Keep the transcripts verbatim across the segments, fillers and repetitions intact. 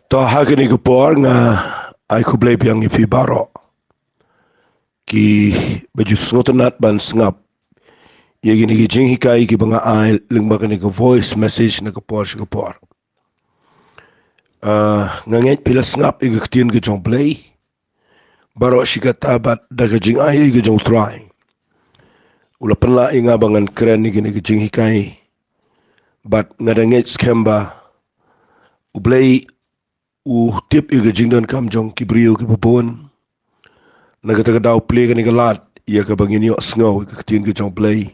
To ha kane ka por nga ai khublei biang ïa phi baroh ki ba ju sngewtynnat ban sngap ïa kine ki jinghikai ki ba nga ai lyngba kane ka voice message na ka por sha ka por. Ah, nga ngeit phi la sngap ïa ka ktien ka jong Blei baroh shi katta bad da ka jingai ïa ka jong Trai u la pynlah ïa nga ba ngan kren ïa kine ki jinghikai. Bad nga da ngeit skhem ba U Blei u tip ïa ka jingdonkam jong ki briew ki ba bun. Na kata ka daw plie kane ka lad ïa ka ba ngin ïoh sngew ïa ka ktien ka jong Blei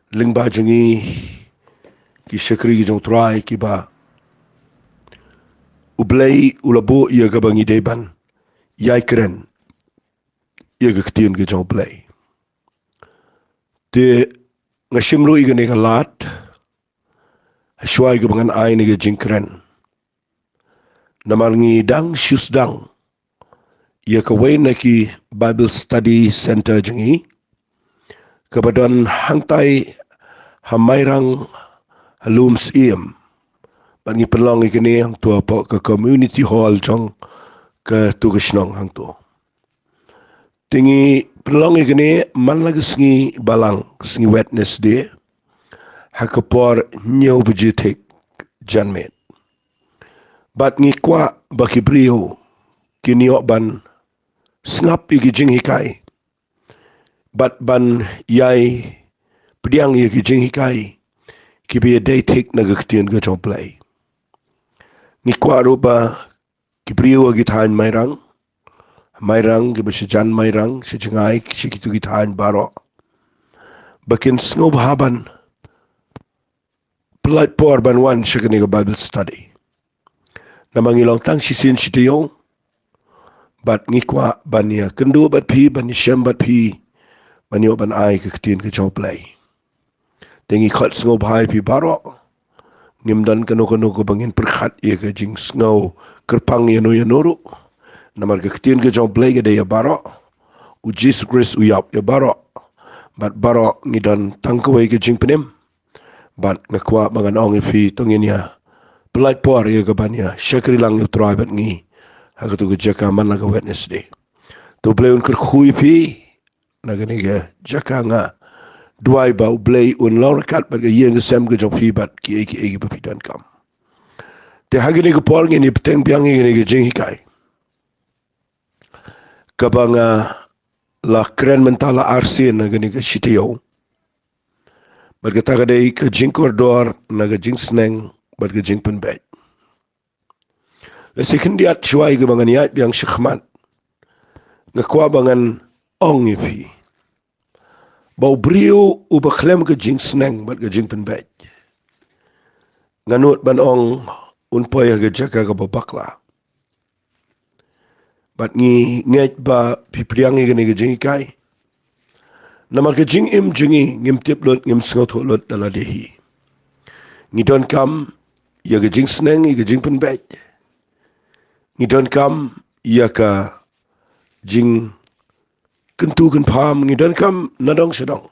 lyngba jong ngi ki shakri ki jong Trai ki ba U Blei u la buh ïa ka ba ngi dei ban ïai kren ïa ka ktien ka jong Blei. Te nga shim ruh ïa kane ka lad ha shuwa ïa ka ba ngan ai ïa ka jingkren. Namar ngi dang shu sdang ïa kawei na ki Bible Study Center jong ngi ka ba don hangtai ha Mairang ha Lum Syiem. Bad ngi pynlong ïa kane hangto hapoh ka community hall jong katu ka shnong hangto. Te ngi pynlong ïa kane man la ka sngi Balang, ka sngi Wednesday ha ka por hynñiew baje thik janmiet. Bad ngi kwah ba ki briew kin ïoh ban sngap ïa ki jinghikai bad ban ïai pdiang ïa ki jinghikai ki ba ïadei thik na ka ktien ka jong Blei. Ngi kwah ruh ba ki briew ha ki thaiñ Mairang, Mairang ki ba sha jan Mairang, sha jngai sha kitu ki thaiñ baroh, ba kin sngewbha ban pyllait por ban wan sha kane ka Bible study. Namar ngi long tang shisien shi taïew bad ngi kwah ban ïakynduh bad phi, ban ïashem bad phi, ban ïoh ban ai ka ktien ka jong U Blei. Te ngi khot sngewbha ïa phi baroh. Ngim don kano kano kaba ngin pyrkhat ïa ka jingsngew kyrpang ïano ïano ruh. Namar ka ktien ka jong U Blei ka dei ïa baroh. U Jisu Khrist u ïap ïa baroh. Bad baroh ngi don tang kawei ka jingpynim. Bad nga kwah ba ngan ong ïa phi to ngin ïa pyllait por ïa ka ban ïa shakri lang ïa U Trai bad ngi ha katu ka jaka man la ka Wednesday. To U Blei un kyrkhu ïa phi na kane ka jaka. Nga duwai ba U Blei un long ryngkat bad ka ïing ka sem ka jong phi bad kiei kiei kiba phi donkam. Te ha kane ka por ngin ïa bteng biang ïa kane ka jinghikai kaba nga la kren mynta la arsien na kane ka shi taïew. Bad kata ka dei ka jingkordor na ka jingsneng bad ka jingpynbeit. Lehse khyndiat shuwa ïa kaba ngan ïaid biang shakhmat, nga kwah ba ngan ong ïa phi ba u briew uba khlem ka jingsneng bad ka jingpynbeit, nga nud ban ong un poi ha ka jaka kaba bakla. Bad ngi ngeit ba phi pdiang ïa kane ka jinghikai. Namar ka jingim jong ngi ngim tip lut, ngim sngewthuh lut da lade hi. Ngi donkam ïa ka jingsneng, ïa ka jingpynbeit. Ngi donkam ïa ka jingkyntu kynpham, ngi donkam nadong shadong.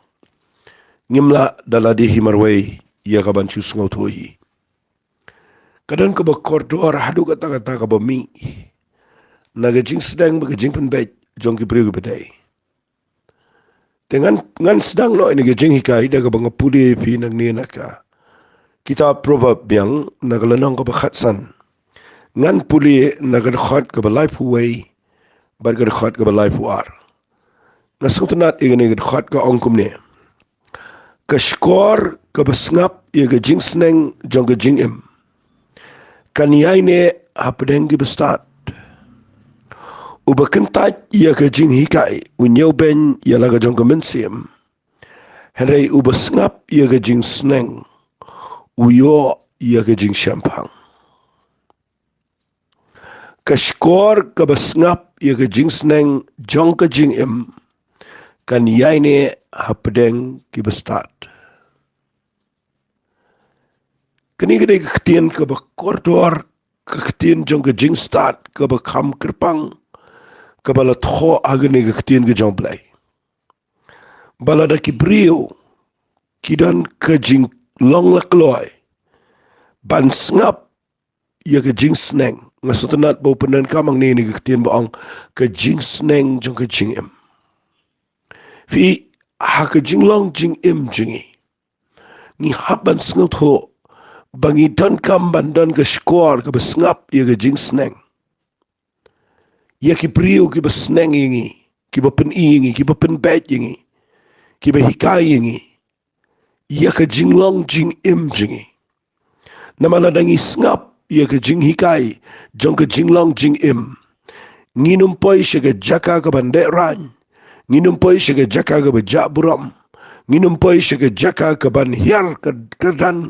Ngim lah da lade hi marwei ïa ka ban shu sngewthuh hi. Ka don kaba kordor haduh katta katta kaba mih na ka jingsneng bad ka jingpynbeit jong ki briew kiba dei. Te ngan, ngan sdang noh ïa kane ka jinghikai da kaba nga pule ïa phi nangne na ka kitab Proverb biang na ka lynnong kaba khatsan. Ngan pule na ka dkhot kaba laiphew wei bad ka dkhot kaba laiphew ar. Nga sngewtynnat ïa kane ka dkhot, ka ong kumne: Ka shkor kaba sngap ïa ka jingsneng jong ka jingim kan ïaineh hapdeng kiba stad. Uba kyntait ïa ka jinghikai u ñiewbeiñ ïa la ka jong ka mynsiem, hynrei uba sngap ïa ka jingsneng u ïoh ïa ka jingshemphang. Ka shkor kaba sngap ïa ka jingsneng jong ka jingim kan ïaineh hapdeng kiba stad. Kane ka dei ka ktien kaba kordor, ka ktien jong ka jingstad kaba kham kyrpang kaba la thoh ha kane ka ktien ka jong U Blei. Ba lada ki briew ki don ka jinglong la kloi ban sngap ïa ka jingsneng. Nga sngewtynnat ba u pyndonkam hangne ïa ka ktien ba ong ka jingsneng jong ka jingim. Phi, ha ka jinglong jingim jong ngi, ngi hap ban sngewthuh ba ngi donkam ban don ka shkor kaba sngap ïa ka jingsneng. Ïa ki briew kiba sneng ïa ngi, kiba pyni ïa ngi, kiba pynbeit ïa ngi, kiba hikai ïa ngi ïa ka jinglong jingim jong ngi. Namar lada ngi sngap ïa ka jinghikai jong ka jinglong jingim, ngin ym poi sha ka jaka kaban deh raiñ, ngin ym poi sha ka jaka kaba jah burom, ngin ym poi sha ka jaka kaban hiar ka, ka dan,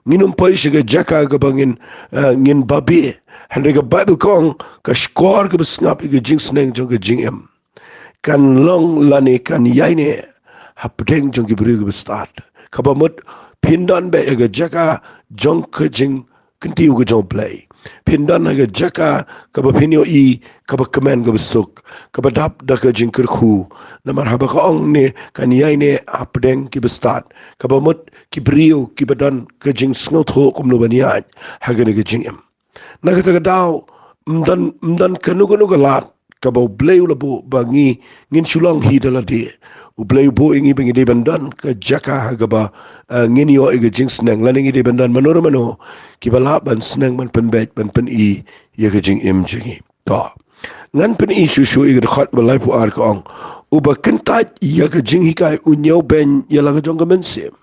ngin ym poi sha ka jaka kaba ngin, eh, ngin babe. Hynrei ka Baibl ka ong ka shkor kaba sngap ïa ka jingsneng jong ka jingim kan long lane kan ïaineh hapdeng jong ki briew kiba stad. Kaba mut phin don beit ha ka jaka jong ka jingkyntiew ka jong U Blei. Phin don ha ka jaka kaba phin ïohi kaba kmen kaba suk, kaba dap da ka jingkyrkhu. Namar haba ka ong ne kan ïaineh hapdeng kiba stad, kaba mut ki briew kiba don ka jingsngewthuh kumno ban ïaid ha kane ka jingim. Na kata ka daw, ym don, ym don kano kano ka lad kaba U Blei u la buh ba ngi, ngin shu long hi da lade. U Blei u buh ïa ngi ba ngi dei ban don ka jaka ha kaba, eh, ngin ïoh ïa ka jingsneng, lane ngi dei ban don mano re mano kiba lah ban sneng ban pynbeit ban pyni ïa ka jingim jong ngi. To, ngan pyni shuh shuh ïa ka dkhot ba laiphew ar, ka ong: Uba kyntait ïa ka jinghikai u ñiewbeiñ ïa la ka jong ka mynsiem.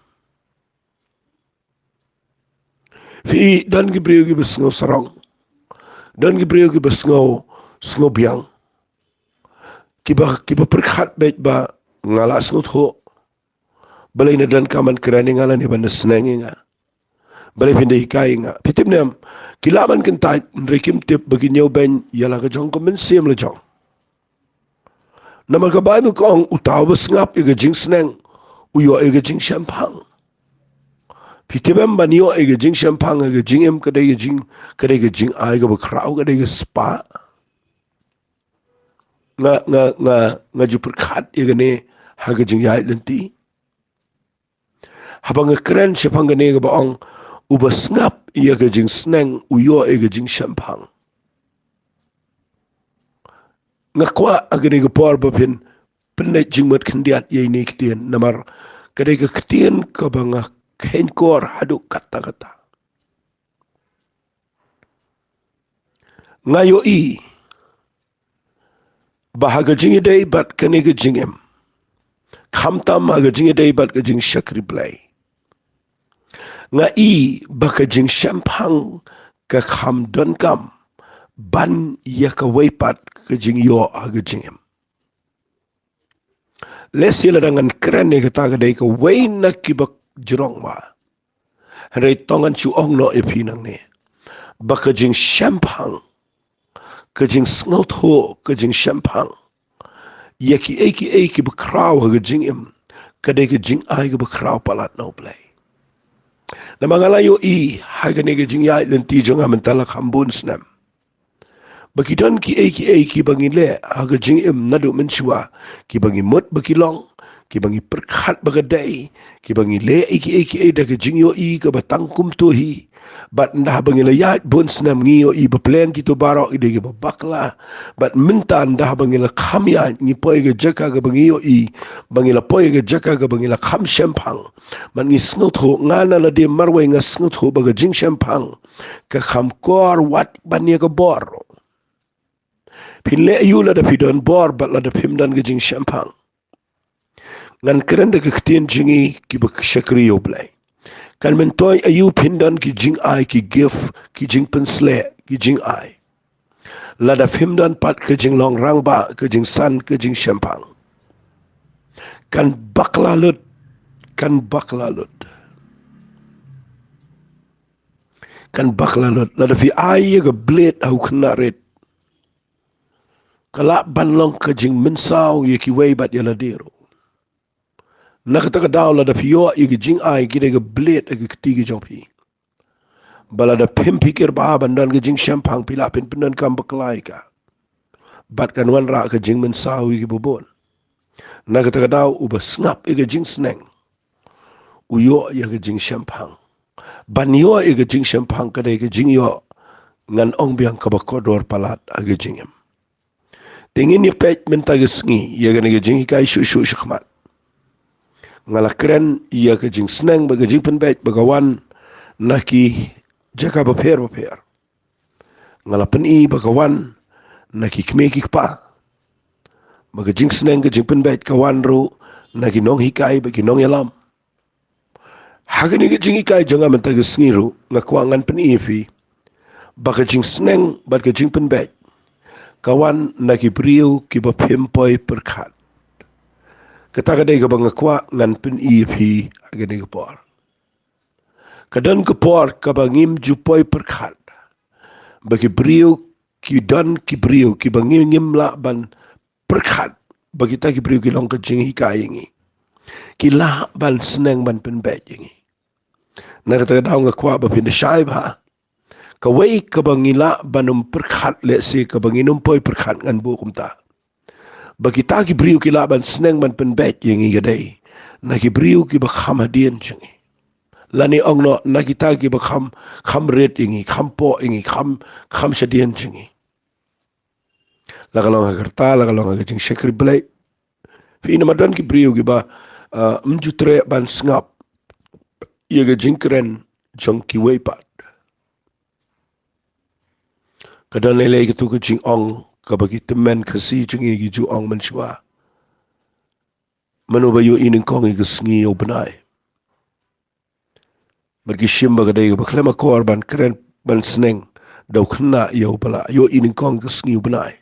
Phi, don ki briew kiba sngew sarong, don ki briew kiba sngew, sngew biang, kiba, kiba pyrkhat beit ba nga la sngewthuh, balei na donkam ban kren ïa nga lane ban da sneng ïa nga, balei phin da hikai ïa nga. Phi tip ne em, ki lah ban kyntait hynrei kim tip ba ki ñiewbeiñ ïa la ka jong ka mynsiem la jong. Namar ka Baibl ka ong uta uba sngap ïa ka jingsneng u ïoh ïa ka jingshemphang. Phi tip em, ban ïoh ïa ka jingshemphang ha ka jingim ka dei ka jing, ka dei ka jingai kaba khraw, ka dei ka spah. Nga, nga, nga, nga ju pyrkhat ïa kane ha ka jingïaid lynti. Haba nga kren shaphang kane kaba ong uba sngap ïa ka jingsneng u ïoh ïa ka jingshemphang, nga kwah ha kane ka por ba phin pynleit jingmut khyndiat ïa ine i ktien, namar ka dei ka ktien kaba nga kheiñkor haduh katta katta. Nga ïohi ba ha ka jingïadei bad kane ka jingim, khamtam ha ka jingïadei bad ka jingshakri Blei, nga i ba ka jingshemphang ka kham donkam ban ïa kawei pat ka jingïoh ha ka jingim. Lehse lada ngan kren ïa kata ka dei kawei na kiba jrong bha. Hynrei to ngan shu ong noh ïa phi nangne ba ka jingshemphang, ka jingsngewthuh, ka jingshemphang ïa kiei kiei kiba khraw ha ka jingim ka dei ka jingai kaba khraw palat na U Blei. Namar nga la ïohi ha kane ka jingïaid lynti jong nga mynta la kham bun snem ba ki don kiei kiei kiba ngi leh ha ka jingim naduh mynshuwa, kiba ngi mut ba ki long, kiba ngi pyrkhat ba ka dei, kiba ngi leh ïa kiei kiei da ka jingïohi kaba tang kumto hi. Bad ynda ba ngi la ïaid bun snem ngi ïohi ba pleng kito baroh ki dei kiba bakla. Bad mynta ynda ba ngi la kham ïaid ngi poi ka jaka kaba ngi ïohi ba ngi la poi ka jaka kaba ngi la kham shemphang. Bad ngi sngewthuh, nga na lade marwei nga sngewthuh ba ka jingshemphang ka kham kor wat ban ïa ka bor. Phin leh aïu lada phi don bor bad lada phim don ka jingshemphang? Ngan kren da ka ktien jong ngi kiba shakri ïa U Blei. Kan myntoi aïu phin don ki jingai, ki gift, ki jingpynsleh, ki jingai, lada phim don pat ka jinglong rangbah, ka jingsan, ka jingshemphang? Kan bakla lut, kan bakla lut. Kan bakla lut. Lada phi ai ïa ka blade ha u khynnah rit, ka lah ban long ka jingmynsaw ïa kiwei bad ïa lade ruh. Na kata ka daw lada phi ïoh ïa ka jingai ki dei ka blade ha ka kti ka jong phi, ba lada phim pyrkhat bha ban don ka jingshemphang phi lah phin pyndonkam bakla ïa ka. Bad kan wanrah ka jingmynsaw ïa kiba bun. Na kata ka daw uba sngap ïa ka jingsneng u ïoh ïa ka jingshemphang. Ban ïoh ïa ka jingshemphang ka dei ka jingïoh ngan ong biang kaba kordor palat ha ka jingim. Te ngin ïa peit mynta ka sngi ïa kane ka jinghikai shuh shuh shakhmat. Nga la kren ïa ka jingsneng bad ka jingpynbeit ba ka wan na ki jaka bapher bapher. Nga la pyni ba ka wan na ki kmie ki kpa. Ba ka jingsneng ka jingpynbeit ka wan ruh na ki nonghikai bad ki nongïalam. Ha kane ka jinghikai jong nga mynta ka sngi ruh nga kwah ngan pyni ïa phi ba ka jingsneng bad ka jingpynbeit ka wan na ki briew kiba phim poi pyrkhat. Kata ka dei kaba nga kwah ngan pyni ïa phi ha kane ka por. Ka don ka por kaba ngim ju poi pyrkhat ba ki briew, ki don ki briew kiba ngim, ngim lah ban pyrkhat ba kita ki briew ki long ka jinghikai ïa ngi. Ki lah ban sneng ban pynbeit ïa ngi. Na kata ka daw nga kwah ba phin da shai bha. Kawei kaba ngi lah ban ym pyrkhat lehse kaba ngin ym poi pyrkhat ngan buh kumta. Ba kita ki briew ki lah ban sneng ban pynbeit ïa ngi ka dei na ki briew kiba kham hadien jong ngi. Lane ong noh na kita kiba kham, kham rit ïa ngi, kham poh ïa ngi, kham, kham shadien jong ngi. La ka long ha ka rta, la ka long ha ka jingshakri Blei. Phi, namar don ki briew kiba, ah, ym ju treh ban sngap ïa ka jingkren jong kiwei pat. Ka don lei lei katu ka jingong kaba ki tymmen Khasi jong ngi ki ju ong mynshuwa. Mano ba ïohi nyngkong ïa ka sngi ïa u bnai? Bad ki shim ba ka dei kaba khlem akor ban kren ban sneng da u khynnah ïa uba la ïohi nyngkong ïa ka sngi ïa u bnai.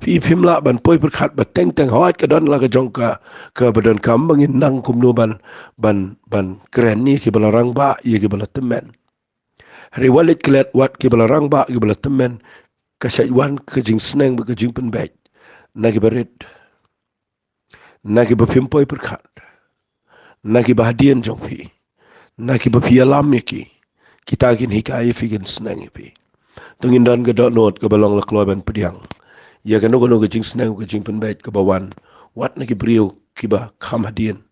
Phi, phim lah ban poi pyrkhat ba teng teng hooid ka don la ka jong ka, kaba donkam ba ngin nang kumno ban, ban, ban kren ïa kiba la rangbah, ïa kiba la tymmen. Hynrei wat leit klet wat kiba la rangbah, kiba la tymmen, ka shait wan ka jingsneng bad ka jingpynbeit na kiba rit, na kiba phim poi pyrkhat, na kiba hadien jong phi, na kiba phi ïalam ïa ki. Kita kin hikai ïa phi, kin sneng ïa phi. To ngin don ka dohnud kaba long la kloi ban pdiang ïa kano kano ka jingsneng, ka jingpynbeit kaba wan wat na ki briew kiba kham hadien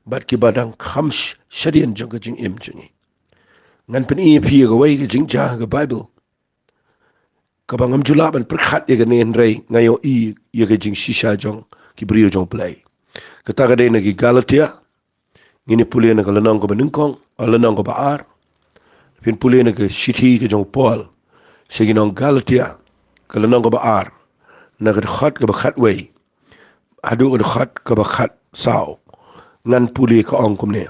bad kiba dang kham sh-, shadien jong ka jingim jong ngi. Ngan pyni ïa phi ïa kawei ka jingjia ha ka Baibl kaba ngam ju lah ban pyrkhat ïa kane, hynrei nga ïohi ïa ka jingshisha jong ki briew jong U Blei. Kata ka dei na ki Galatia. Ngin ïa pule na ka lynnong kaba nyngkong, ah, lynnong kaba ar. Phin pule na ka shithi ka jong u Paul sha ki nong Galatia, ka lynnong kaba ar, na ka dkhot kaba khatwei haduh ka dkhot kaba khatsaw. Ngan pule, ka ong kumne: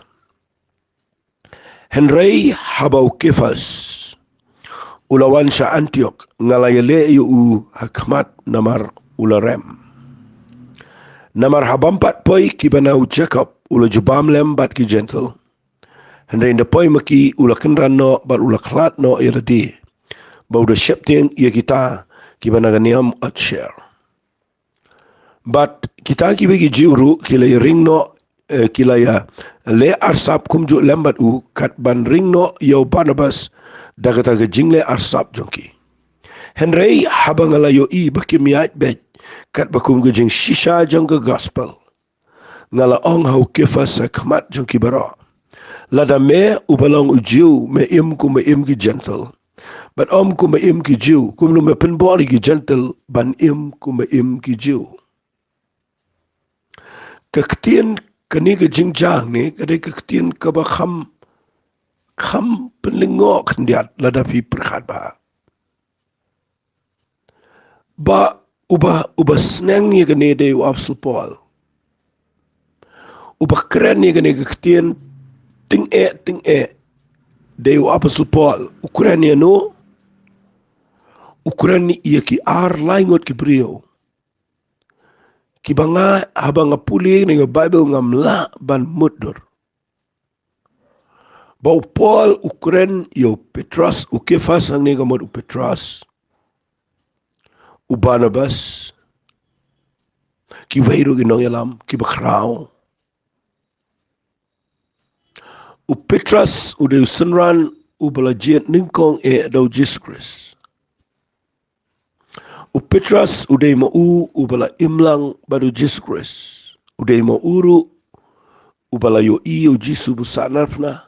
Hynrei haba u Kefas u la wan sha Antiok, nga la ïaleh ïa u ha khmat namar u la rem. Namar ha bym pat poi kiba na u Jakob u la ju bam lem bad ki Jentil. Hynrei ynda poi ma ki u la kynran noh bad u la khlad noh ïa lade, ba u da sheptieng ïa kita kiba na ka niam Asher. Bad kita kiwei ki Jiw ruh ki la ïa ring noh, eh, ki la ïaleh arsap kumjuh lem bad u, kat ban ring noh ïa u Barnabas da kata ka jingleh arsap jong ki. Hynrei haba nga la ïohi ba kim ïaid beit katba kum ka jingshisha jong ka gospel, nga la ong ha u Kefas ha khmat jong ki baroh: Lada me uba long u Jiw me im kumba im ki Jentil, bad ym kumba im ki Jiw, kumno me pynbor ïa ki Jentil ban im kumba im ki Jiw? Ka ktien, kane ka jingjia ne, ka dei ka ktien kaba kham, kham pynlyngngoh khyndiat lada phi pyrkhat bha. Ba uba, uba sneng ïa kane dei u Apostol Paul. Uba kren ïa kane ka ktien tyngeh tyngeh dei u Apostol Paul. U kren ïa no? U kren ïa ki ar lai ngut ki briew kiba nga, haba nga pule ne ka Baibl, ngam lah ban mutdur. Ba u Paul u kren ïa u Petros, u Kefas hangne ka mut u Petros, u Barnabas, kiwei ruh ki nongïalam kiba khraw. U Petros u dei u synran uba la jied nyngkong eh da u Jisu Khrist. U Petros u dei ma u uba la imlang bad u Jisu Khrist. U dei ma u ruh uba la ïohi ïa u Jisu ba u sah narphna.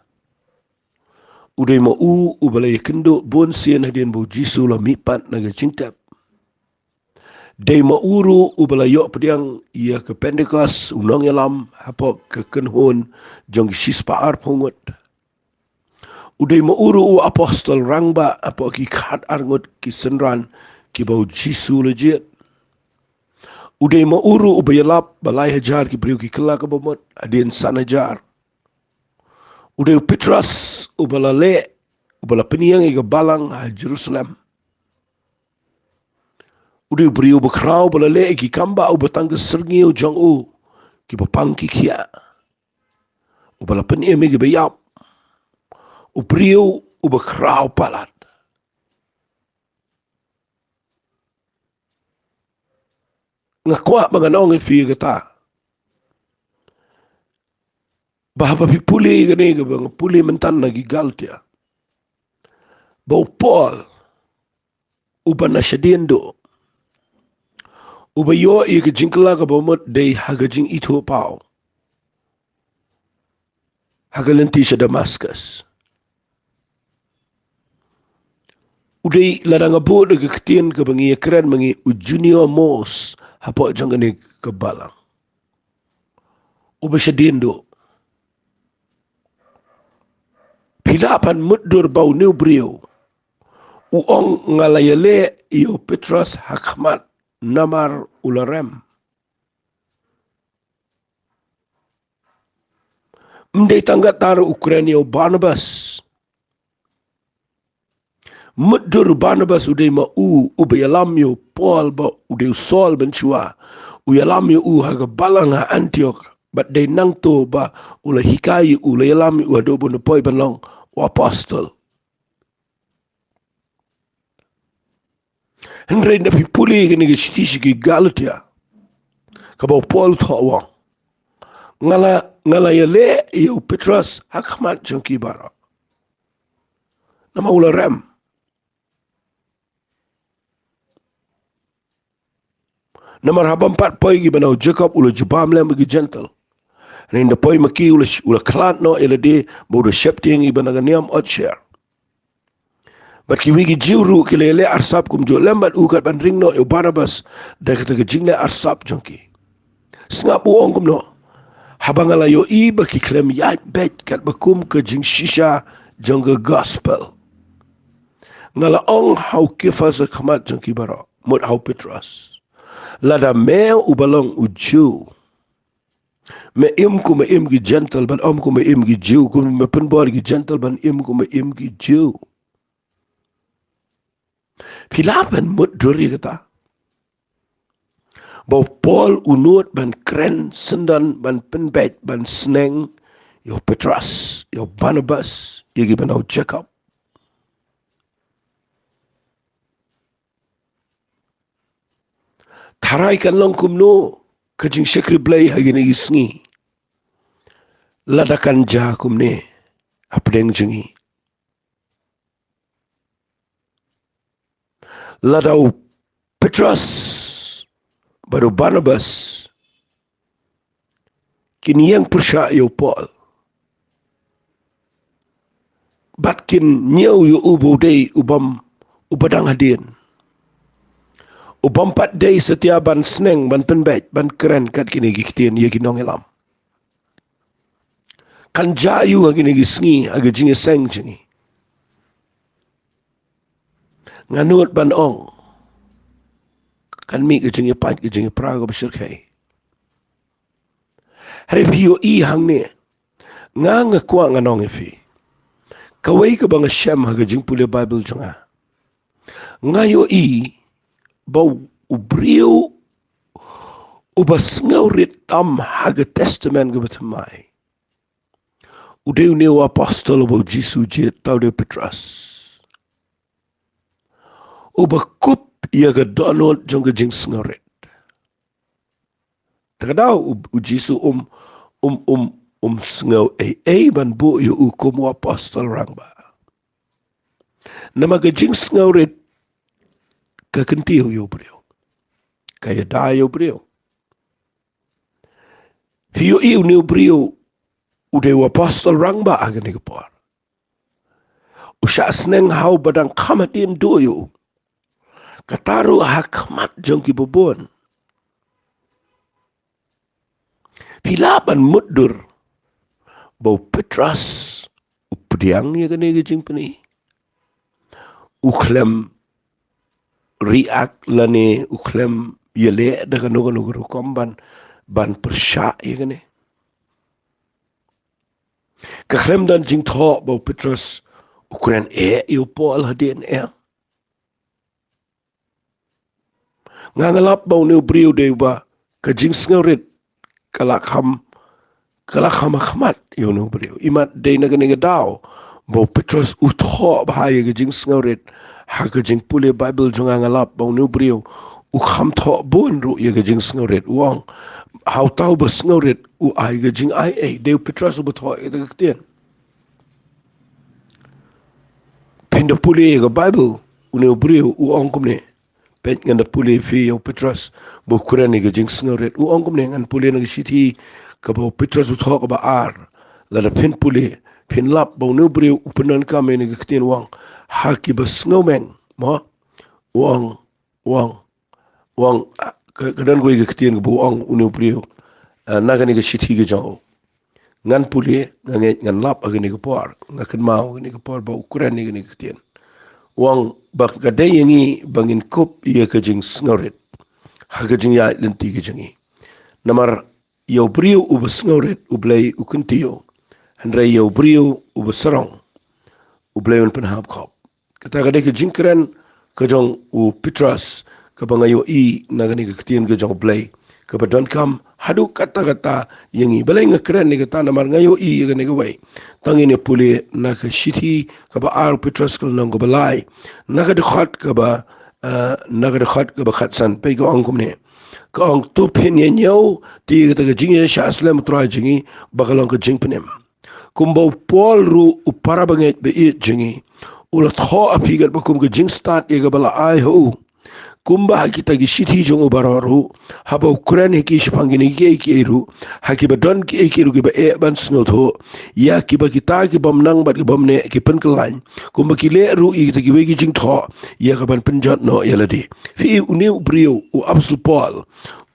U dei ma u uba la ïakynduh bun sien hadien ba u Jisu u la mihpat na ka jingtep. Dei ma u ruh uba la ïoh pdiang ïa ka Pentekost, u nongïalam hapoh ka kynhun jong ki shispah arphew ngut. U dei ma u ruh u apostol rangbah hapoh ki khatar ngut ki synran kiba u Jisu u la jied. U dei ma u ruh uba ïalap ba lai hajar ki briew ki kylla ka bamut hadien san hajar. U dei u Petros uba la leh, uba la pynïeng ïa ka balang ha Jerusalem. U dei u briew uba khraw uba la leh ïa ki kam bah, uba tang ka syrngiew jong u kiba pang ki khiah, uba la pynim ïa kiba ïap. U briew uba khraw palat. Nga kwah ba ngan ong ïa phi kata, ba haba phi pule kane kaba nga pule mynta na ki Galatia, ba u Paul uba na shadien duh, uba ïoh ïa ka jingkylla ka bamut dei ha ka jingithuh paw ha ka lynti sha Damascus. U dei, lada nga buh da ka ktien kaba ngi ïakren ma ngi, u junior most hapoh jong kane ka balang, uba shadien duh. Phi lah ban mutdur ba une u briew u ong, nga la ïaleh ïa u Petros ha khmat namar u la rem. Ym dei tang katta ruh, u kren ïa u Barnabas. Mutdur u Barnabas u dei ma u uba ïalam ïa u Paul, ba u dei u Saul mynshuwa. U ïalam ïa u ha ka balang ha Antiok, bad dei nangto ba u la hikai ïa u, la ïalam ïa u haduh ba un da poi ban long u apostol. Hynrei lada phi pule kane ka shithi sha ki Galatia, kaba u Paul u thoh u ong, nga la, nga la ïaleh ïa u Petros ha khmat jong ki baroh. Namar u la rem. Namar haba ym pat poi ïa kiba na u Jakob, u la jubab lem ïa ki Jentil. Hynrei ynda poi ma ki, u la, u la khlad noh ïa lade, ba u da sheptieng ïa kiba na ka niam Otsher. Bad kiwei ki Jiw ruh ki la ïaleh arsap kumjuh lem bad u, kat ban ring noh ïa u Barnabas da kata ka jingleh arsap jong ki. Sngap u ong kumno: Haba nga la ïohi ba ki khlem ïaid beit katba kum ka jingshisha jong ka gospel, nga la ong ha u Kephas ha khmat jong ki baroh, mut ha u Petros, lada me uba long u Jiw, me im kum me im ki Jentil, ban ym kum me im ki Jiw, kum me pynbor ki Jentil, ban im kum me im ki Jiw. Phi lah ban mutdur ïa kata, ba u Paul u nud ban kren syndon, ban pynbeit, ban sneng ïa u Petros, ïa u Barnabas, ïa kiba na u Jakob. Tharai kan long kumno ka jingshakri Blei ha kine ki sngi, lada kan jia kumne hapdeng jong ngi? Lada u Petros bad u Barnabas kin ïeng pyrshah ïa u Paul, bad kin ñiew ïa u ba u dei u bym, uba dang hadien, u bym pat dei satia ban sneng, ban pynbeit, ban kren kat kine ki ktien ïa ki nongïalam, kan jia aiu ha kine ki sngi ha ka jingïaseng jong ngi? Nga nud ban ong, kan mih ka jingïapait, ka jingïapra kaba shyrkhei. Hynrei phi ïohi hangne, nga, nga kwah ngan ong ïa phi, kawei kaba nga shem ha ka jingpule Baibl jong nga, nga ïohi ba u briew uba sngewrit tam ha ka Testament kaba thymmai, u dei une u apostol uba u Jisu u jied, uta u dei u Petros, uba kup ïa ka dohnud jong ka jingsngewrit. Te ka daw u, u Jisu um, um, um, um sngew ei ei ban buh ïa u kum u apostol rangbah. Namar ka jingsngewrit ka kyntiew ïa u briew, ka ïada ïa u briew. Phi ïohi une u briew u dei u apostol rangbah ha kane ka por. U shah sneng ha uba dang kham hadien duh ïa u. Kata ruh ha khmat jong ki babun. Phi lah ban mutdur ba u Petros u pdiang ïa kane ka jingpyni. U khlem react lane u khlem ïaleh da kano kano ka rukom ban, ban pyrshah ïa kane. Ka khlem don jingthoh ba u Petros u kren eh ïa u Paul hadien eh. Nga nga lap ba une u briew dei uba ka jingsngewrit ka la kham, ka la kham ha khmat ïa une u briew. Imat dei na kane ka daw ba u Petros u thoh bha ïa ka jingsngewrit. Ha ka jingpule Baibl jong nga nga lap ba une u briew u kham thoh bun ruh ïa ka jingsngewrit. U ong ha uta uba sngewrit u ai ka jingai ei. Dei u Petros uba thoh ïa ka ktien. Phin da pule ïa ka Baibl, une u briew u ong kumne. Peit, ngan da pule phi ïa u Petros ba u kren ïa ka jingsngewrit. U ong kumne, ngan pule na ka shithi kaba u Petros u thoh kaba ar. Lada phin pule, phin lap ba une u briew u pyndonkam ïa kane ka ktien u ong ha kiba sngewmeng, mo? U ong, u ong, u ong, ah, ka, ka don kawei ka ktien kaba u ong une u briew, ah, na kane ka shithi ka jong u. Ngan pule, nga ngeit ngan lap ha kane ka por, nga kynmaw ha kane ka por ba u kren ïa kane ka ktien. U ong ba ka dei ïa ngi ba ngin kup ïa ka jingsngewrit ha ka jingïaid lynti ka jong ngi. Namar ïa u briew uba sngewrit U Blei u kyntiew. Hynrei ïa u briew uba sarong U Blei un pynhap khop. Kata ka dei ka jingkren ka jong u Petros kaba nga ïohi na kane ka ktien ka jong U Blei kaba donkam haduh katta katta ïa ngi. Balei nga kren ïa kata? Namar nga ïohi ïa kane kawei. Tang ngin ïa pule na ka shithi kaba ar u Petros ka lynnong kaba lai, na ka dkhot kaba, eh, na ka dkhot kaba khatsan, peit ka ong kumne. Ka ong, to phin ïa ñiew te ïa kata ka jingïaishah slem U Trai jong ngi ba ka long ka jingpynim. Kumba u Paul ruh u para bangeit ba ïeit jong ngi u la thoh ha phi katba kum ka jingstad ïa kaba la ai ha u. Kumba ha kita ki shithi jong u baroh ruh, haba u kren ha ki shaphang kine kiei kiei ruh, ha kiba don kiei kiei ruh kiba eh ban sngewthuh, ïa kiba kita ki bym nang bad ki bym neh ki pynkhlaiñ, kumba ki leh ruh ïa kita kiwei ki jingthoh ïa ka ban pynjot noh ïa lade. Phi i, une u briew u Apostol Paul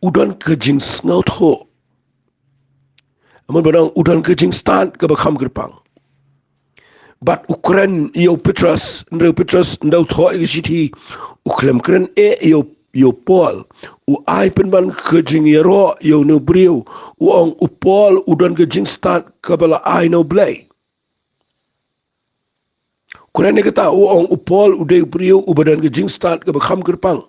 u don ka jingsngewthuh. Namar ba dang u don ka jingstad kaba kham kyrpang. Bad u kren ïa u Petros, hynrei u Petros ynda u thoh ïa ka shithi u khlem kren eh ïa u, ïa u Paul. U ai pynban ka jingïaroh ïa une u briew. U ong u Paul u don ka jingstad kaba la ai na U Blei. Kren ïa kata, u ong u Paul u dei u briew uba don ka jingstad kaba kham kyrpang.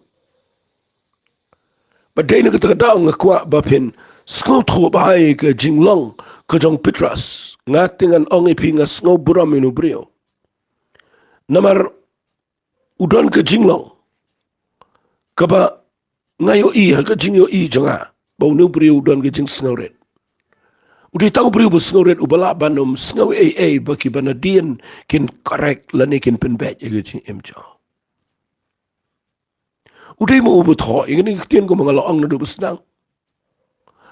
Ba dei na kata ka daw nga kwah ba phin sngewthuh bha ïa ka jinglong ka jong u Petros. Nga te ngan ong ïa phi, nga sngew burom ïa une u briew. Namar u don ka jinglong kaba nga ïohi ha ka jingïohi jong nga ba une u briew u don ka jingsngewrit. U dei tang u briew ba sngewrit, uba lah ban ym sngew ei ei ba kiba nadien kin correct lane kin pynbeit ïa ka jingim jong u. U dei mo uba thoh ïa kane ka ktien, kumba nga la ong naduh ba sdang.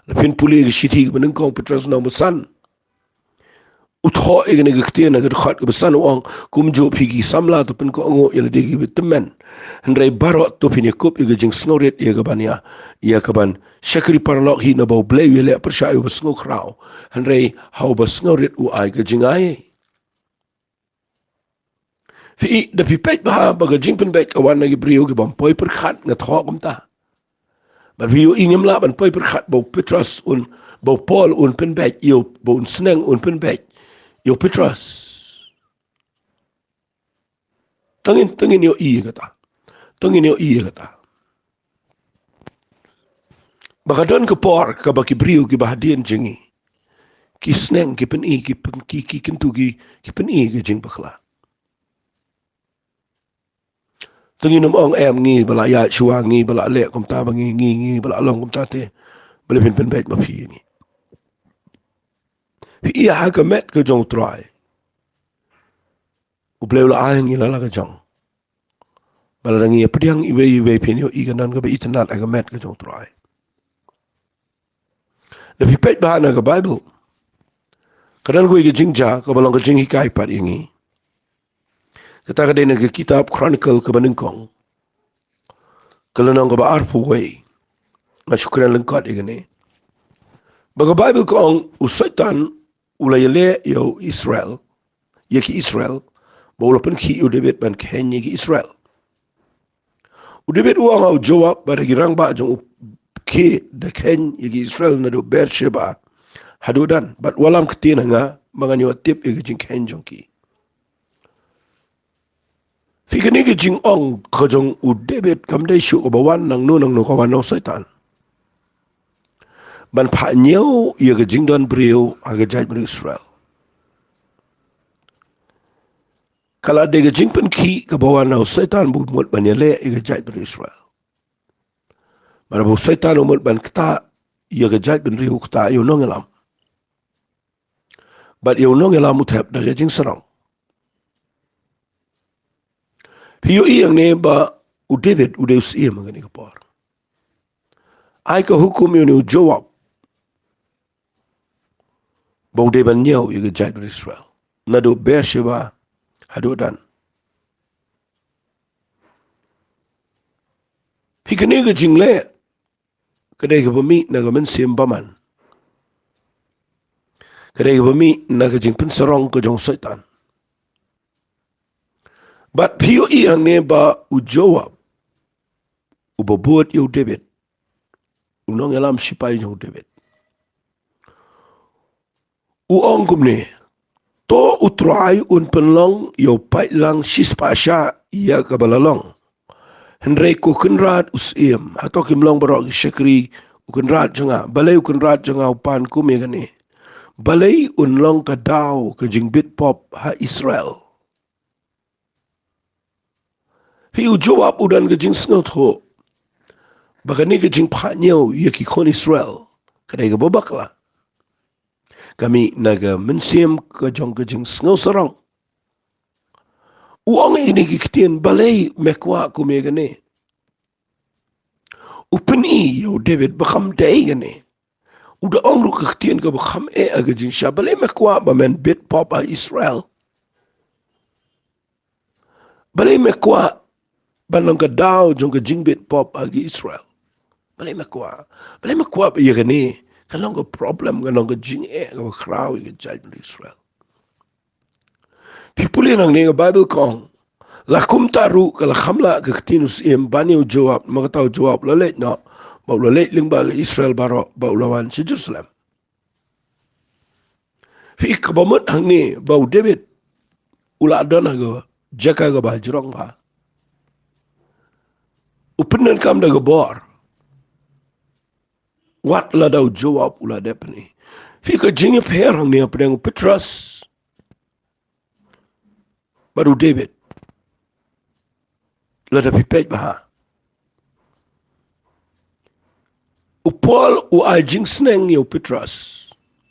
Lada phin pule ïa ka shithi kaba nyngkong, Petros lynnong ba san. U thoh ïa kane ka ktien ha ka dkhot kaba san, u ong, kumjuh phi ki samla to pynkohnguh ïa lade kiba tymmen. Hynrei baroh to phin ïakup ïa ka jingsngewrit ïa ka ban ïa, ïa ka ban shakri paralok hi, naba U Blei u ïaleh pyrshah ïa uba sngewkhraw. Hynrei ha uba sngewrit u ai ka jingai. Phi i, da phi peit bha ba ka jingpynbeit ka wan na ki briew ki bym poi pyrkhat, nga thoh kumta. Bad phi ïohi ngim lah ban poi pyrkhat ba u Petros un, ba u Paul un pynbeit ïa u, ba un sneng un pynbeit ïa u Petros. Tang ngin, tang ngin ïohi ïa kata. Tang ngin ïohi ïa kata. Ba ka don ka por kaba ki briew kiba hadien jong ngi ki sneng, ki pyni, ki pyn-, ki, ki kyntu, ki, ki pyni ka jingbakla. Te ngin ym ong em ngi ba la ïaid shuwa, ngi ba la leh kumta ba ngi, ngi, ngi ba la long kumta te. Balei phin pynbeit ma phi ïa ngi? Phi i, ha ka met ka jong U Trai U Blei u la ai ngi la la ka jong. Ba lada ngi ïa pdiang iwei iwei phin ïohi ka don kaba itynnad ha ka met ka jong U Trai. Lada phi peit bha na ka Baibl, ka don kawei ka jingjia kaba long ka jinghikai pat ïa ngi. Kata ka dei na ka kitab Chronicle kaba nyngkong, ka lynnong kaba arphew wei. Nga shu kren lyngkot ïa kane. Ba ka Baibl ka ong, u Soitan u la ïaleh ïa u Israel, ïa ki Israel, ba u la pynkhih ïa u David ban kheiñ ïa ki Israel. U David u ong ha u Joab bad ki rangbah jong u, ki da kheiñ ïa ki Israel naduh Beersheba haduh Dan, bad wallam ktien ha nga ba ngan ïoh tip ïa ka jingkheiñ jong ki. Phi, kane ka jingong ka jong u David kam dei shuh kaba wan nangno nangno, ka wan na u Soitan ban phah ñiew ïa ka jingdon briew ha ka jaitbynriew Israel. Ka la dei ka jingpynkhih kaba wan na u Soitan ba u mut ban ïaleh ïa ka jaitbynriew Israel. Bad ba u Soitan u mut ban ktah ïa ka jaitbynriew, u ktah ïa u nongïalam. Bad ïa u nongïalam u thep da ka jingsarong. Phi ïohi hangne ba u David u dei u syiem ha kane ka por. Ai ka hukum ïa une u Joab ba u dei ban ñiew ïa ka jaitbynriew Israel naduh Beersheba haduh Dan. Phi, kane ka jingleh ka dei kaba mih na ka mynsiem bymman. Ka dei kaba mih na ka jingpynsarong ka jong u Soitan. Bad phi ïohi hangne ba u Joab, uba bud ïa u David, u nongïalam shipai jong u David, u ong kumne: To U Trai un pynlong ïa u paidlang shispah shah ïa kaba la long. Hynrei ko Kynrad u Syiem, hato kim long baroh ki shakri u kynrad jong nga? Balei u kynrad jong nga u pan kum ïa kane? Balei un long ka daw ka jingbit pop ha Israel? Phi, u Joab u don ka jingsngewthuh ba kane ka jingphah ñiew ïa ki khun Israel ka dei kaba bakla. Ka mih na ka mynsiem ka jong ka jingsngewsarong. U ong ïa kine ki ktien: Balei me kwah kum ïa kane? U pyni ïa u David ba kam dei kane. U da ong ruh ka ktien kaba kham eh ha ka jingshisha: Balei me kwah ba men bit pop ha Israel? Balei me kwah ban long ka daw jong ka jingbit pop ha ki Israel? Balei me kwah? Balei me kwah ba ïa kane kan long ka problem, kan long ka jingeh kaba khraw ïa ka jaitbynriew Israel? Phi pule nangne, ka Baibl ka ong, la kumta ruh ka la kham lah ka ktien u syiem ban ïa u Joab, namar kata u Joab u la leit noh, bad u la leit lyngba ka Israel baroh, bad u la wan sha Jerusalem. Phi, kaba mut hangne ba u David u la don ha ka jaka kaba hajrong bha. U pyndonkam da ka bor. Wat lada u Joab u la dep pyni. Phi, ka jingïapher hangne hapdeng u Petros bad u David, lada phi peit bha, u Paul u ai jingsneng ïa u Petros,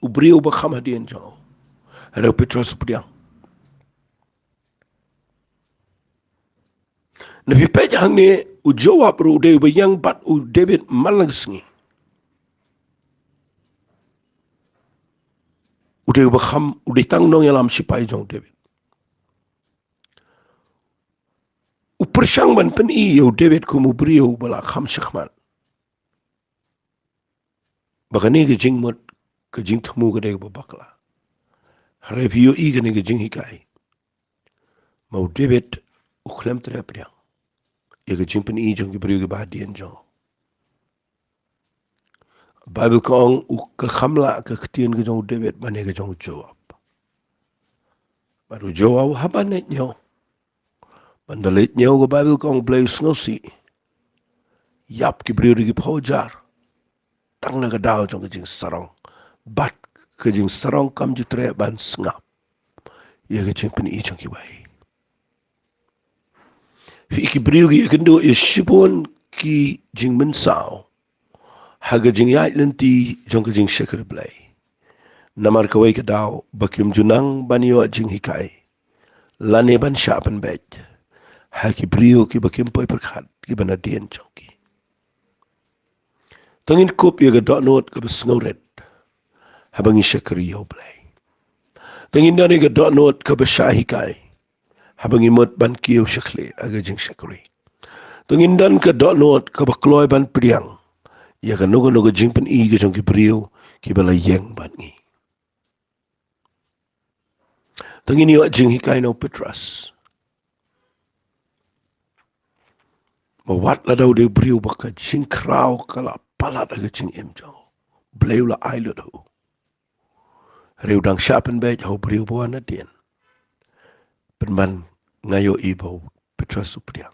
u briew ba kham hadien jong u. Hynrei u Petros u pdiang. Na phi peit hangne, u Joab ruh u dei uba ïeng bad u David man la ka sngi. U dei uba kham, u dei tang nongïalam shipai jong u David. U pyrshang ban pyni ïa u David kum u briew ba la kham shakhmat. Ba kane ka jingmut, ka jingthmu ka dei kaba bakla. Hynrei phi ïohi kane ka jinghikai, ma u David u khlem treh pdiang ïa ka jingpyni jong ki briew kiba hadien jong u. Baibl ka ong u, ka kham lah ka ktien ka jong u David ban ïa ka jong u Joab. Bad u Joab haba leit ñiew, ban da leit ñiew, ka Baibl ka ong Blei u sngewsih. Ïap ki briew da ki phew hajar tang na ka daw jong ka jingsarong. Bad ka jingsarong kam ju treh ban sngap ïa ka jingpyni jong kiwei. Phi, ki briew ki ïakynduh ïa shibun ki jingmynsaw ha ka jingïaid lynti jong ka jingshakri Blei. Namar kawei ka daw ba kim ju nang ban ïoh jinghikai lane ban shah pynbeit ha ki briew kiba kim poi pyrkhat, kiba na dien jong ki. To ngin kup ïa ka dohnud kaba sngewrit haba ngi shakri ïa u Blei. To ngin don ïa ka dohnud kaba shah hikai haba ngi mut ban kiew shakri ha ka jingshakri. To ngin don ka dohnud kaba kloi ban pdiang ïa kano kano ka jingpyni ka jong ki briew kiba la ïeng bad ngi. To ngin ïoh jinghikai na u Petros ba wat lada u dei u briew ba ka jingkhraw ka la palat ha ka jingim jong u, Blei u la ai lut ha u. Hynrei u dang shah pynbeit ha u briew ba wan nadien. Pynban nga ïohi ba u Petros u pdiang.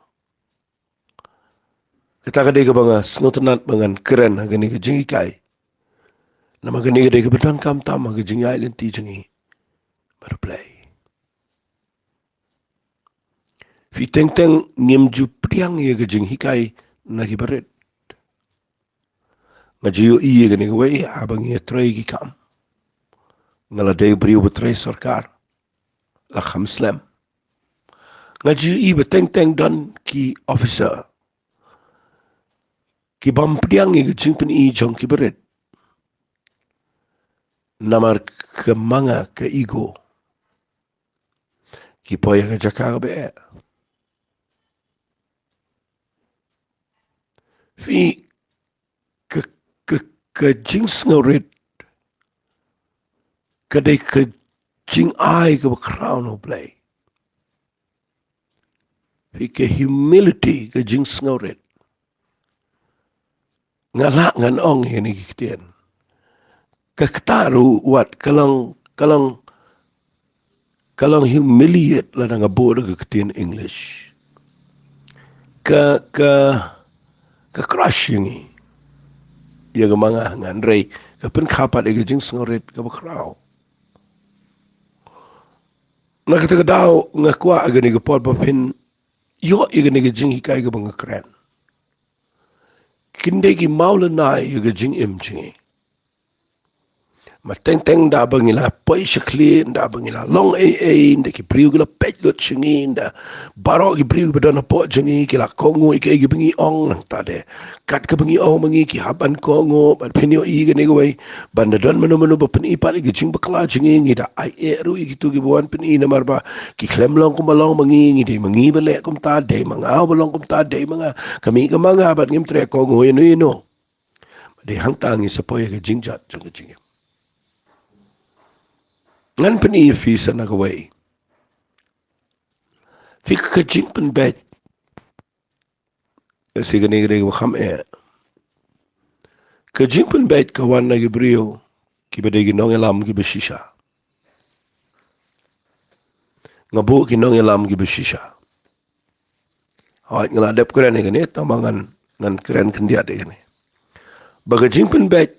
Kata ka dei kaba nga sngewtynnat ba ngan kren ha kane ka jinghikai. Namar kane ka dei kaba donkam tam ha ka jingïaid lynti jong ngi bad U Blei. Phi teng teng ngim ju pdiang ïa ka jinghikai na ki barit. Nga ju ïohi ïa kane kawei haba ngi ïatrei ki kam. Nga la dei u briew ba trei sorkar, la kham slem. Nga ju ïohi ba teng teng don ki officer ki bym pdiang ïa ka jingpyni jong ki barit. Namar ka manga, ka ego, ki poi ha ka jaka kaba eh. Phi, ka, ka, ka jingsngewrit ka dei ka jingai kaba khraw na U Blei. Phi, ka humility, ka jingsngewrit. Nga lah ngan ong ïa kine ki ktien. Ka kata ruh wat ka long, ka long, ka long humiliate lada nga buh da ka ktien English. Ka, ka, ka crush ïa ngi. Ïa ka manga, hynrei ka pynkha pat ïa ka jingsngewrit kaba khraw. Na kata ka daw nga kwah ha kane ka por ba phin ïoh ïa kane ka jinghikai kaba nga kren. Kin dei ki mawlynnai ïa ka jingim jong ngi. Mar teng teng da ba ngi la poi sha khlieh, da ba ngi la long ei ei, da ki briew ki la peit lut sha ngi, da baroh ki briew kiba don hapoh jong ngi ki la kohnguh ïa kaei kaba ngi ong. Nangta de kat kaba ngi ong ma ngi ki hap ban kohnguh, bad phin ïohi kane kawei, ban da don mano mano ba pyni pat ïa ka jingbakla jong ngi, ngi da ai eh ruh ïa kito kiba wan pyni, namar ba ki khlem long kumba long ma ngi, ngi dei ma ngi ba leh kumta, dei ma nga ba long kumta, dei ma nga, ka mih ka ma nga, bad ngim treh kohnguh ïano ïano. Dei hangta ngi sa poi ha ka jingjot jong ka jingim. Ngan pyni ïa phi sa na kawei. Phi, ka jingpynbeit, eh, shi kane ka dei kaba kham eh. Ka jingpynbeit ka wan na ki briew kiba dei ki nongïalam kiba shisha. Nga buh ki nongïalam kiba shisha. Hooid, nga la dep kren ïa kane, tangba ngan, ngan kren khyndiat ïa kane. Ba ka jingpynbeit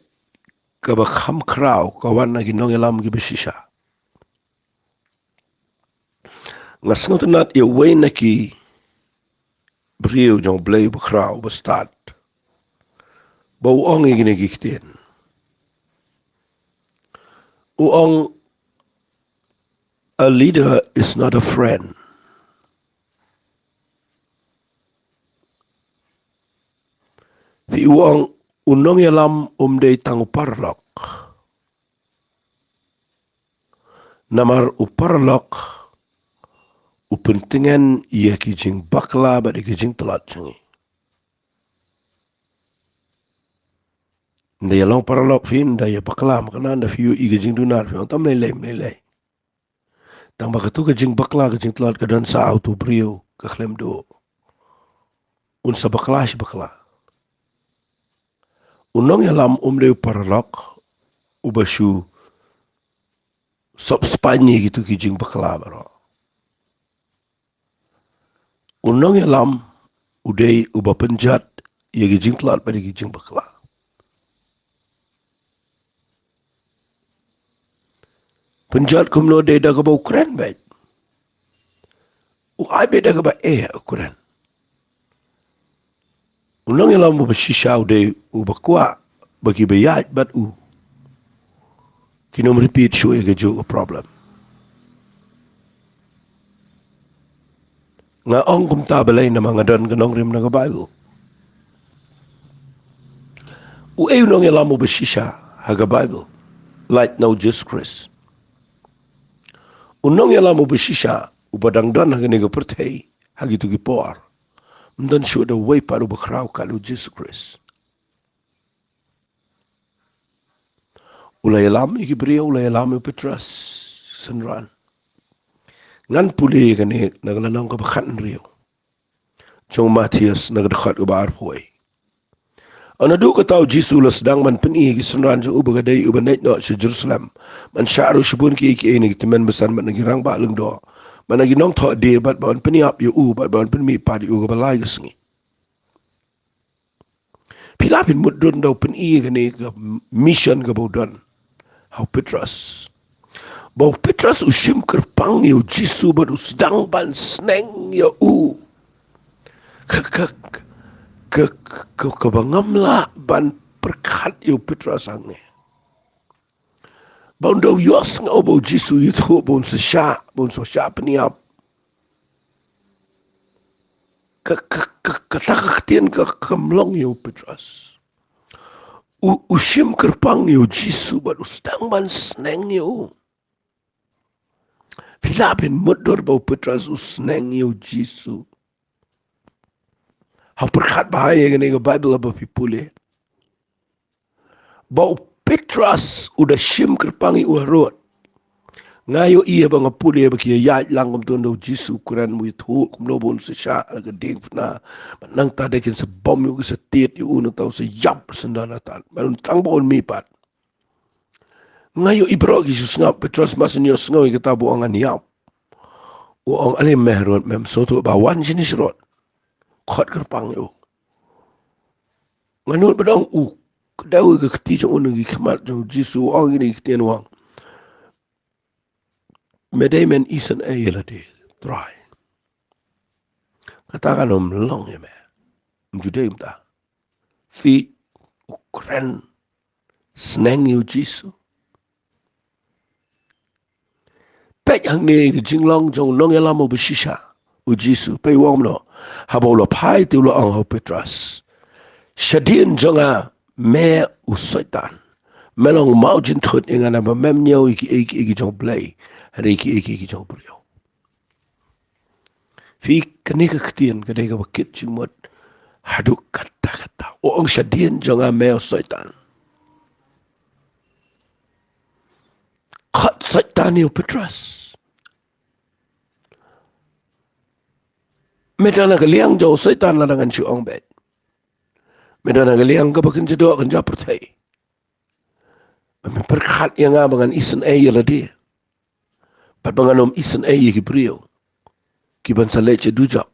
kaba kham khraw ka wan na ki nongïalam kiba shisha. Nga sngewtynnat ïa uwei na ki briew jong U Blei uba khraw, uba stad, ba u ong ïa kine ki ktien. U ong, "A leader is not a friend." Phi, u ong, u nongïalam um dei tang u paralok. Namar u paralok u pyntngen ïa ki jingbakla bad ïa ki jingtlot jong ngi. Ynda ïa long paralok phi, ynda ïa bakla, ma kane ynda phi ïohi ka jingduna, phi ong, "Tam lei lei, lei lei." Tangba katu ka jingbakla, ka jingtlot ka don sa ha utu u briew, ka khlem duh. Un sa bakla shi bakla. U nongïalam um dei u paralok uba shu sop spaiñ ïa kitu ki jingbakla baroh. U nongïalam u dei uba pynjot ïa ki jingtlot bad ïa ki jingbakla. Pynjot kumno? Dei da kaba u kren beit. U ai beit da kaba eh u kren. U nongïalam uba shisha u dei uba kwah ba kiba ïaid bad u kin ym repeat shuh ïa kajuh ka problem. Nga ong kumta balei? Namar nga don ka nongrim na ka Baibl. Uei u nongïalam uba shisha ha ka Baibl? Lait na u Jisu Khrist. U nongïalam uba shisha uba dang don ha kane ka pyrthei ha kito ki por. Ym don shuh da uwei pat uba khraw kat u Jisu Khrist. U la ïalam ïa ki briew, u la ïalam ïa u Petros, synran. Ngan pule kane na ka lynnong kaba khathynriew jong u Mathaios na ka dkhot kaba arphew. Ynda duh katta u Jisu u la sdang ban pyni ïa ki synran jong u ba ka dei uba leit noh sha Jerusalem ban shah ruh shibun kiei kiei na ki tymmen basan bad na ki rangbah lyngdoh bad na ki nongthoh die bad ban pynïap ïa u bad ban pynmihpat ïa u kaba lai ka sngi. Phi lah phin mutdur ynda u pyni ïa kane ka mission kaba u don ha u Petros. Ba u Petros u shim kyrpang ïa u Jisu bad u sdang ban sneng ïa u. Ka, ka, ka, ka, kaba ngam lah ban pyrkhat ïa u Petros hangne. Ba ynda u ïohsngew ba u Jisu u ïathuh ba un sa shah, ba un sa shah pynïap. Ka, ka, ka, kata ka ktien ka, kam long ïa u Petros. U, u shim kyrpang ïa u Jisu bad u sdang ban sneng ïa u. Phi lah phin mutdur ba u Petros u sneng ïa u Jisu. Ha u pyrkhat bha ïa kane ka Baibl haba phi pule. Ba u Petros u da shim kyrpang ïa u Herod. Nga ïohi haba nga pule ba ki ïaid lang kumto ynda u Jisu u kren, u ïathuh kumno ba un sa shah ha ka diengphna. Bad nangta de kin sa bom ïa u, ki sa tied ïa u, nangta u sa ïap sha syndon. Bad un tang ba un mihpat. Nga ïohi baroh ki shu sngap, Petros mar shu ïohsngew ïa kata ba u ong ngan ïap, u ong, ale me Herod, mem sngewthuh ba wan shane shrot. Khot kyrpang ïa u. Nga nud ba dang u kdew ïa ka kti jong u na ki khmat jong u Jisu, u ong ïa ki ktien, u ong, me dei men isynei ïa lade, Trai. Kata kan ym long ïa me. Ym ju dei kumta. Phi, u kren sneng ïa u Jisu. Peit hangne ka jinglong jong u nongïalam uba shisha, u Jisu, peit u ong kumno. Haba u la phai te u la ong ha u Petros, shadien jong nga me u Soitan. Me long u maw jynthut ïa nga naba mem ñiew ïa kiei kiei ki jong u Blei, hynrei kiei kiei ki jong u briew. Phi, kane ka ktien ka dei kaba kit jingmut haduh katta katta. U ong shadien jong nga me u Soitan. Khot Soitan ïa u Petros. Me don ha ka liang jong u Soitan lada ngan shu ong beit. Me don ha ka liang kaba kynja doh kynja pyrthei. Me pyrkhat ïa nga ba ngan isynei ïa lade. Bad ba ngan ym isynei ïa ki briew kiban sa leit sha dujok.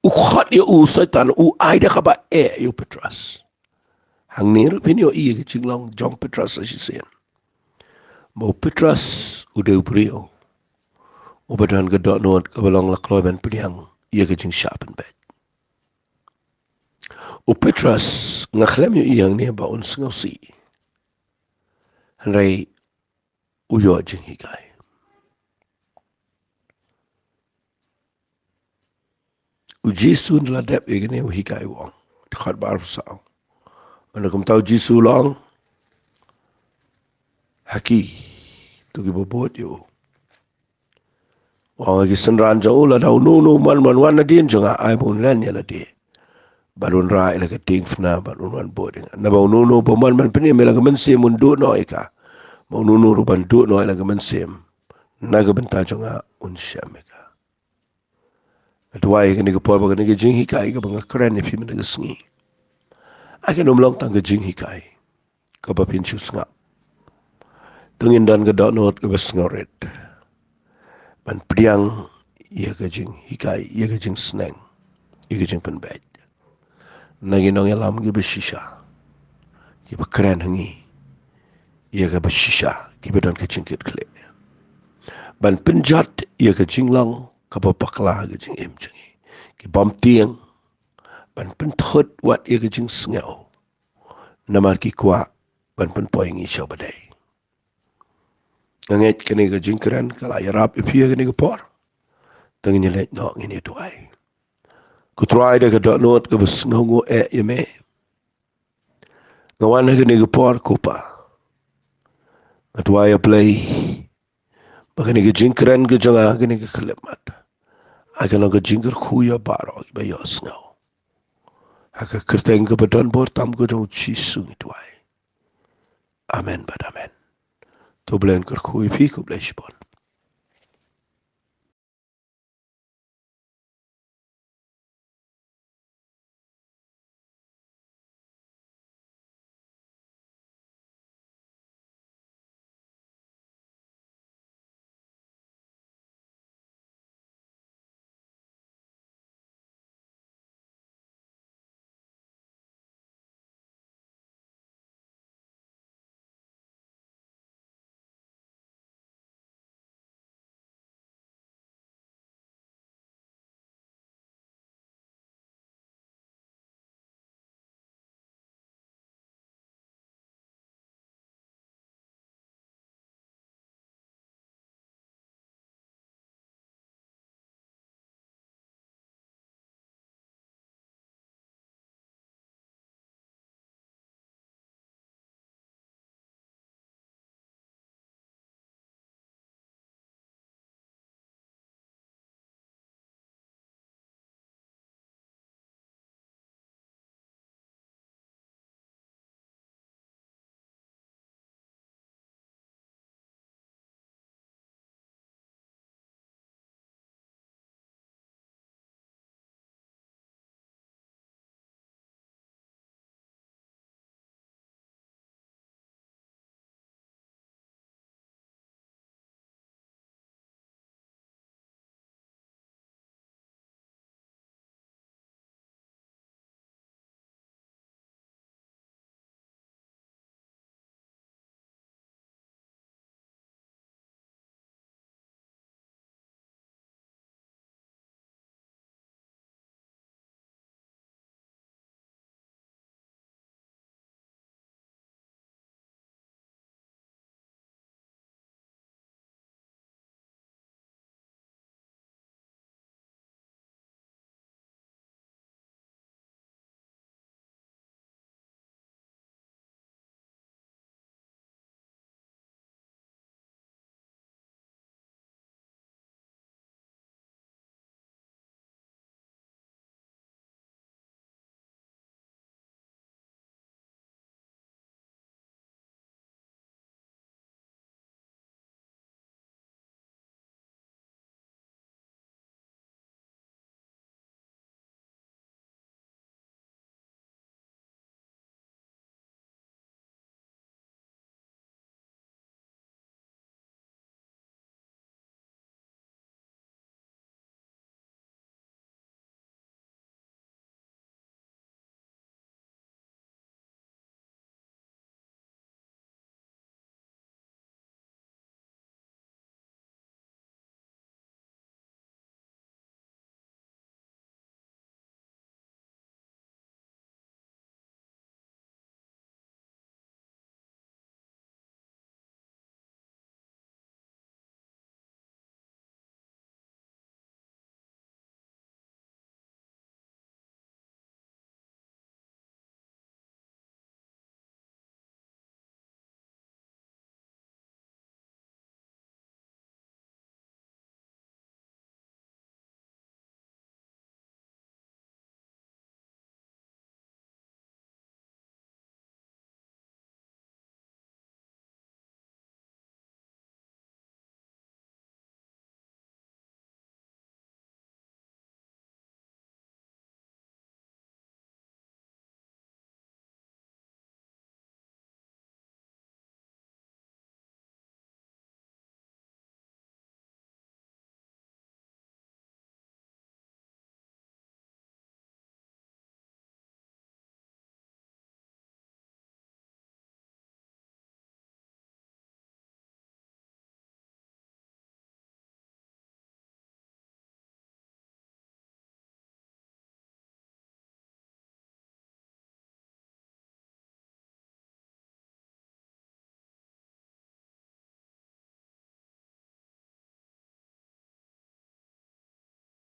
U khot ïa u Soitan, u ai da kaba eh ïa u Petros. Hangne ruh phin ïohi ïa ka jinglong jong Petros sa shisien. Ba u Petros u dei u briew uba don ka dohnud kaba long la kloi ban pdiang ïa ka jingshah pynbeit. U Petros nga khlem ïohi hangne ba un sngewsih. Hynrei u ïoh jinghikai. U Jisu u la dep ïa kane u hikai u ong. Dkhot ba arphew saw. Ynda kumta u Jisu u la ong ha kito kiba bud ïa u. U ong ha ki synran jong u, lada uno uno u mon ban wan nadien jong nga, ai ba un len ïa lade. Bad un rah ïa la ka diengphna bad un wan bud ïa nga. Naba uno uno uba mon ban pynim ïa la ka mynsiem un duh noh ïa ka. Bad uno uno ruh uban duh noh ïa la ka mynsiem na ka bynta jong nga un shem ïa ka. Nga duwai kane ka por ba kane ka jinghikai kaba nga kren ïa phi mynta ka sngi, ai kan ym long tang ka jinghikai kaba phin shu sngap. To ngin don ka dohnud kaba sngewrit ban pdiang ïa ka jinghikai, ïa ka jingsneng, ïa ka jingpynbeit na ki nongïalam kiba shisha, kiba kren ha ngi ïa kaba shisha, kiba don ka jingkitkhlieh, ban pynjot ïa ka jinglong kaba bakla ha ka jingim jong ngi, ki bym tieng, ban pynthut wat ïa ka jingsngew namar ki kwah ban pynpoi ngi sha ba dei. Nga ngeit kane ka jingkren ka la ïarap ïa phi ha kane ka por. To ngin ïa leit noh, ngin ïa duwai. Ko Trai, da ka dohnud kaba sngewnguh eh ïa me nga wan ha kane ka por, ko Pa. Nga duwai, a Blei, ba kane ka jingkren ka jong nga, kane ka khyllipmat, ai ka long ka jingkyrkhu ïa baroh kiba ïohsngew. Ha ka kyrteng kaba don bor tam ka jong U Jisu ngi duwai. Amen bad amen. To U Blei un kyrkhu ïa phi, khublei shibun.